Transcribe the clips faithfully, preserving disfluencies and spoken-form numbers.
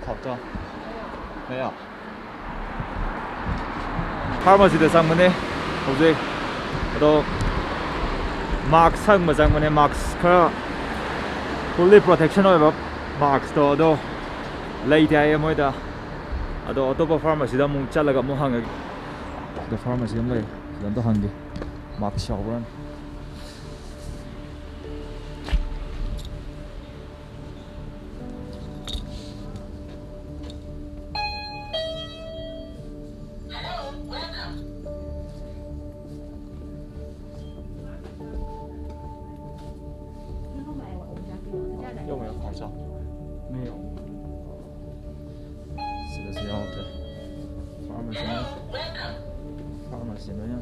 ꯈꯥꯎꯇꯣ꯫ ꯄꯥꯔꯃꯥꯁꯤꯗ ꯆꯪꯕꯅꯦ ꯍꯧꯖꯤꯛ꯫ ꯑꯗꯣ ꯃꯥꯛꯁ ꯁꯪꯕ ꯆꯪꯕꯅꯦ, ꯃꯥꯛꯁ ꯈꯔ ꯐꯨꯜꯂꯤ ꯄ꯭ꯔꯣꯇꯦꯛꯁꯟ ꯑꯣꯏꯕ ꯃꯥꯛꯁꯇꯣ ꯑꯗꯣ ꯂꯩꯇꯦ ꯍꯥꯏꯌꯦ ꯃꯣꯏꯗ꯫ ꯑꯗꯣ ꯑꯇꯣꯞꯄ ꯐꯥꯔꯃꯥꯁꯤꯗ ꯑꯃꯨꯛ ꯆꯠꯂꯒ ꯑꯃꯨꯛ ꯍꯪꯉꯒꯦ꯫ ꯁꯤꯗ ꯐꯥꯔꯃꯥꯁꯤ ꯑꯃ ꯂꯩ, ꯁꯤꯗ ꯑꯝꯇ ꯍꯪꯒꯦ ꯃꯥꯛꯁ ꯌꯥꯎꯕ꯭ꯔꯥꯅ꯫ ꯁꯤꯗꯁꯨ ꯌꯥꯎꯗ꯭ꯔꯦ꯫ ꯐꯥꯔꯃꯥꯁꯤꯅ, ꯐꯥꯔꯃꯥꯁꯤ ꯂꯣꯏꯅ꯫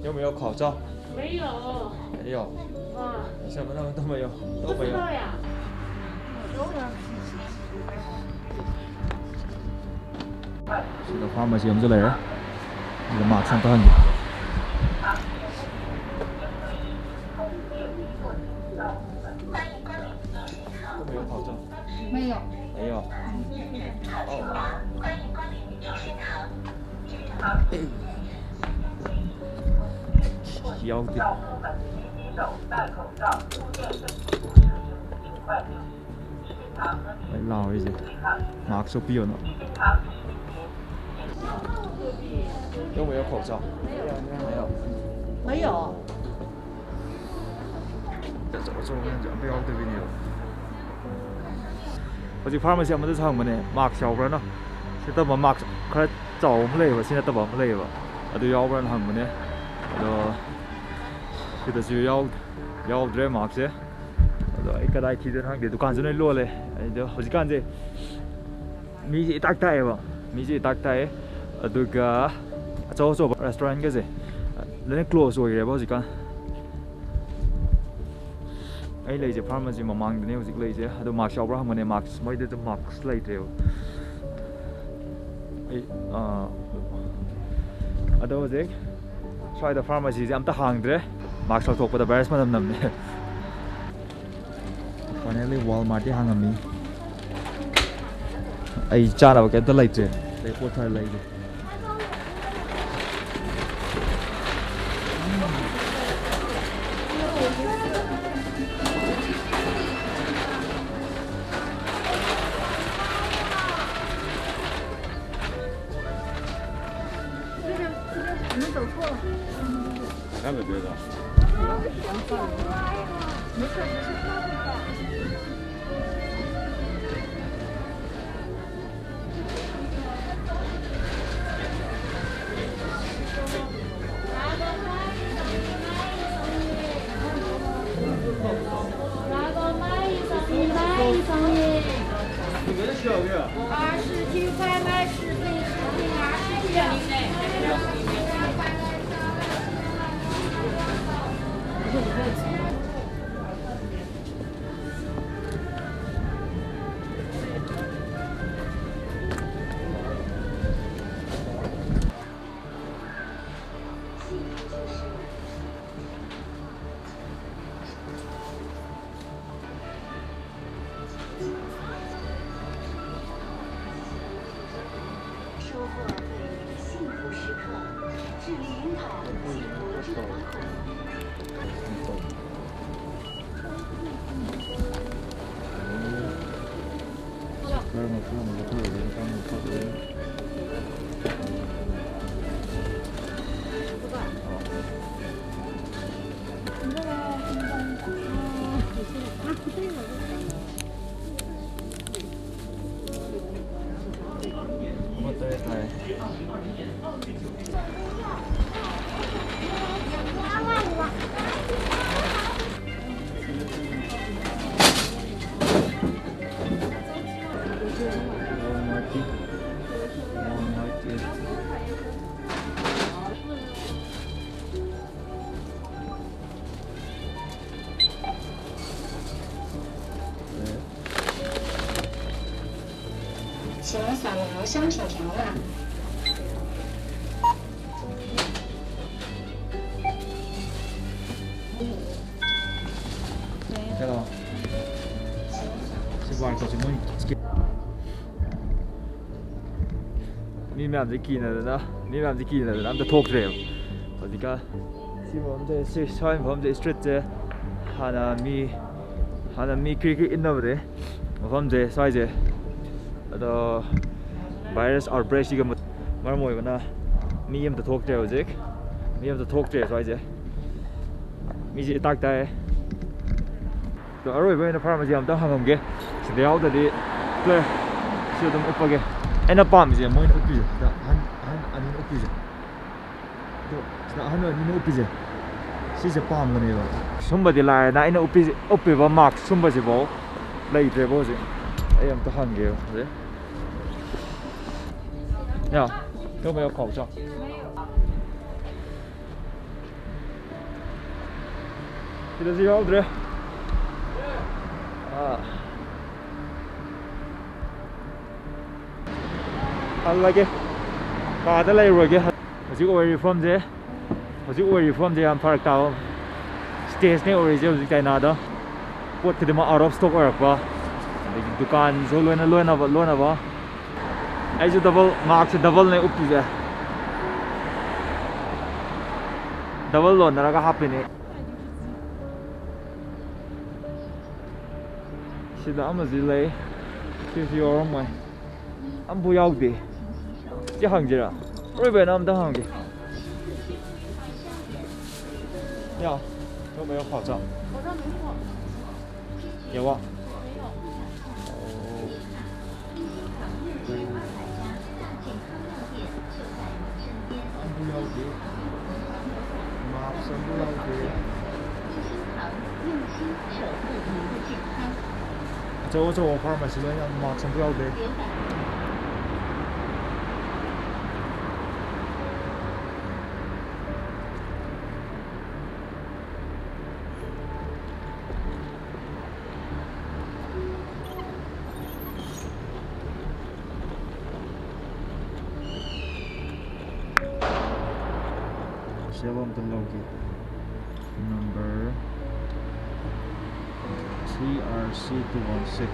有没有口罩？没有。没有。啊。什么他们都没有，都没有。不知道呀。 ꯁꯤꯗ ꯐꯥꯔꯃꯥꯁꯤ ꯑꯃꯁꯨ ꯂꯩꯔꯦ꯫ ꯁꯤꯗ ꯃꯥꯛꯁ ꯑꯝꯇ ꯍꯪꯒꯦ꯫ 没有。没有。哦。 ꯌꯥꯎꯗꯦ꯫ ꯑꯩ ꯂꯥꯎꯔꯤꯁꯦ ꯃꯥꯛꯁ ꯎꯞꯄꯤꯌꯣꯅ꯫ 有没有口罩？没有。没有。 ꯑꯆꯧ ꯑꯆꯧꯕ ꯃꯌꯥꯝꯁꯦ ꯑꯝꯇ ꯌꯥꯎꯗꯕꯤꯅꯦꯕ꯫ ꯍꯧꯖꯤꯛ ꯐꯥꯔꯃꯥꯁꯤ ꯑꯃꯗꯁꯨ ꯍꯪꯕꯅꯦ ꯃꯥꯛꯁ ꯌꯥꯎꯕ꯭ꯔꯥꯅ꯫ ꯁꯤ ꯅꯠꯇꯕ ꯃꯥꯛꯁ ꯈꯔ ꯆꯥꯎꯕ ꯑꯃ ꯂꯩꯌꯦꯕ, ꯁꯤ ꯅꯠꯇꯕ ꯑꯃ ꯂꯩꯌꯦꯕ, ꯑꯗꯨ ꯌꯥꯎꯕ꯭ꯔꯥꯅ ꯍꯪꯕꯅꯦ꯫ ꯑꯗꯣ ꯁꯤꯗꯁꯨ ꯌꯥꯎ-, ꯌꯥꯎꯗ꯭ꯔꯦ ꯃꯥꯛꯁꯁꯦ꯫ ꯑꯗꯣ ꯑꯩ ꯀꯗꯥꯏ ꯊꯤꯗꯣꯏꯅꯣ ꯈꯪꯗꯦ, ꯗꯨꯀꯥꯟꯁꯨ ꯂꯣꯏ ꯂꯣꯜꯂꯦ꯫ ꯑꯩꯗꯣ ꯍꯧꯖꯤꯛꯀꯥꯟꯁꯦ ꯃꯤꯁꯦ ꯏꯇꯥꯛ ꯇꯥꯛꯑꯦꯕ, ꯃꯤꯁꯦ ꯏꯇꯥꯛ ꯇꯥꯛꯑꯦ꯫ ꯑꯗꯨꯒ ꯑꯆꯧ ꯑꯆꯧꯕ ꯔꯦꯁꯇꯨꯔꯦꯟꯒꯁꯦ ꯂꯣꯏꯅ ꯀ꯭ꯂꯣꯖ ꯑꯣꯏꯈ꯭ꯔꯦꯕ ꯍꯧꯖꯤꯛꯀꯥꯟ꯫ ꯑꯩ ꯂꯩꯁꯦ ꯐꯥꯔꯃꯥꯁꯤ ꯃꯃꯥꯡꯗꯅꯦ ꯍꯧꯖꯤꯛ ꯂꯩꯁꯦ꯫ ꯑꯗꯣ ꯃꯥꯛꯁ ꯌꯥꯎꯕ꯭ꯔꯥ ꯍꯪꯕꯅꯦ, ꯃꯥꯛꯁ, ꯃꯣꯏꯗꯁꯨ ꯃꯥꯛꯁ ꯂꯩꯇ꯭ꯔꯦꯕ꯫ ꯑꯩ, ꯑꯥ, ꯑꯗꯣ ꯍꯧꯖꯤꯛ ꯁ꯭ꯋꯥꯏꯗ ꯐꯥꯔꯃꯥꯁꯤꯁꯦ ꯑꯝꯇ ꯍꯥꯡꯗ꯭ꯔꯦ꯫ ꯃꯥꯛꯁ ꯂꯧꯊꯣꯛꯄꯗ ꯚꯥꯏꯔꯁ ꯃꯅꯝ ꯅꯝꯃꯦ꯫ Finally Walmartꯇꯤ ꯍꯥꯡꯉꯝꯃꯤ꯫ ꯑꯩ ꯆꯥꯅꯕ ꯀꯩꯝꯇ ꯂꯩꯇ꯭ꯔꯦ꯫ ꯑꯇꯩ ꯄꯣꯠ ꯈꯔ ꯂꯩꯒꯦ꯫ ꯃꯌꯥꯝꯁꯦ ꯀꯤꯅꯗꯅ, ꯃꯤ ꯃꯌꯥꯝꯁꯦ ꯀꯤꯅꯗꯅ ꯑꯝꯇ ꯊꯣꯛꯇ꯭ꯔꯦꯕ ꯍꯧꯖꯤꯛꯀꯥꯟ꯫ ꯁꯤ ꯃꯐꯝꯁꯦ, ꯁꯤ ꯁ꯭ꯋꯥꯏ ꯃꯐꯝꯁꯦ, street ꯁꯦ ꯍꯥꯟꯅ ꯃꯤ, ꯍꯥꯟꯅ ꯃꯤ ꯀ꯭ꯔꯤꯛ ꯀ꯭ꯔꯤꯛ ꯏꯟꯅꯕꯅꯦ ꯃꯐꯝꯁꯦ ꯁ꯭ꯋꯥꯏꯁꯦ꯫ ꯑꯗꯣ virus outbreak ꯁꯤꯒ ꯃꯔꯝ ꯑꯣꯏꯕꯅ ꯃꯤ ꯑꯝꯇ ꯊꯣꯛꯇ꯭ꯔꯦ ꯍꯧꯖꯤꯛ꯫ ꯃꯤ ꯑꯝꯇ ꯊꯣꯛꯇ꯭ꯔꯦ ꯁ꯭ꯋꯥꯏꯁꯦ꯫ ꯃꯤꯁꯦ ꯏꯇꯥꯛ ꯇꯥꯏ꯫ ꯑꯗꯣ ꯑꯔꯣꯏꯕ ꯑꯣꯏꯅ pharmacy ꯑꯝꯇ ꯍꯪꯉꯝꯒꯦ꯫ ꯁꯤꯗ ꯌꯥꯎꯗ꯭ꯔꯗꯤ ꯇꯣꯛꯑꯦ꯫ ꯁꯤ ꯑꯗꯨꯝ ꯎꯞꯄꯒꯦ꯫ ꯑꯩꯅ ꯄꯥꯝꯃꯤꯁꯦ ꯃꯣꯏꯅ ꯎꯞꯄꯤꯁꯦ, ꯁꯤꯗ ꯑꯍꯟ, ꯑꯍꯟ ꯑꯅꯤꯅ ꯎꯞꯄꯤꯁꯦ꯫ ꯑꯗꯣ ꯁꯤꯗ ꯑꯍꯟ ꯑꯅꯤꯅ ꯎꯞꯄꯤꯁꯦ, ꯁꯤꯁꯦ ꯄꯥꯝꯕꯅꯦꯕ꯫ ꯁꯨꯝꯕꯗꯤ ꯂꯥꯏꯔꯅ ꯑꯩꯅ ꯎꯞꯄꯤꯁꯦ, ꯎꯞꯄꯤꯕ mask ꯁꯨꯝꯕꯁꯤꯐꯥꯎ ꯂꯩꯇ꯭ꯔꯦꯕ ꯍꯧꯖꯤꯛ꯫ ꯑꯩ ꯑꯝꯇ ꯍꯪꯒꯦꯕ ꯍꯧꯖꯤꯛ꯫ ꯌꯥ, ꯇꯧꯕ ꯌꯥꯎ ꯈꯥꯎ ꯆꯥꯎ꯫ ꯁꯤꯗꯁꯨ ꯌꯥꯎꯗ꯭ꯔꯦ꯫ ꯑꯥ꯫ ꯍꯜꯂꯒꯦ꯫ ꯀꯥꯗ ꯂꯩꯔꯨꯔꯒꯦ꯫ ꯍꯧꯖꯤꯛ ꯑꯣꯏꯔꯤꯕ ꯐꯤꯕꯝꯁꯦ, ꯍꯧꯖꯤꯛ ꯑꯣꯏꯔꯤꯕ ꯐꯤꯕꯝꯁꯦ ꯌꯥꯝ ꯐꯔꯛ ꯇꯥꯕ stageꯅꯦ ꯑꯣꯏꯔꯤꯁꯦ ꯍꯧꯖꯤꯛ ꯆꯥꯏꯅꯥꯗ꯫ ꯄꯣꯠ ꯈꯨꯗꯤꯡꯃꯛ out of stock ꯑꯣꯏꯔꯛꯄ, ꯑꯗꯒꯤ ꯗꯨꯀꯥꯟꯁꯨ ꯂꯣꯏꯅ ꯂꯣꯟꯅꯕ, ꯂꯣꯟꯅꯕ꯫ ꯑꯩꯁꯨ double, maskꯁꯦ doubleꯅꯦ ꯎꯞꯄꯤꯁꯦ꯫ Double ꯂꯣꯟꯅꯔꯒ ꯍꯥꯞꯄꯤꯅꯦ꯫ ꯁꯤꯗ ꯑꯃꯁꯨ ꯂꯩ꯫ ꯁꯤꯁꯨ ꯌꯥꯎꯔꯝꯃꯣꯏ꯫ ꯑꯝꯐꯥꯎ ꯌꯥꯎꯗꯦ꯫ ꯁꯤ ꯍꯪꯁꯤꯔꯥ? ꯑꯔꯣꯏꯕ ꯑꯣꯏꯅ ꯑꯝꯇ ꯍꯪꯒꯦ꯫ ꯌꯥ, ꯌꯥꯎꯕ ꯌꯥꯎ ꯈꯥꯎ ꯆꯥꯎ꯫ ꯌꯥꯋꯥ꯫ ꯑꯝꯐꯥꯎ ꯌꯥꯎꯗꯦ꯫ Mask ꯑꯝꯐꯥꯎ ꯌꯥꯎꯗꯦ꯫ ꯑꯆꯧ ꯑꯆꯧꯕ pharmacy ꯂꯣꯏꯅ mask ꯑꯝꯐꯥꯎ ꯌꯥꯎꯗꯦ꯫ Cell ꯑꯝꯇ ꯂꯧꯒꯦ꯫ Number three R C two one six꯫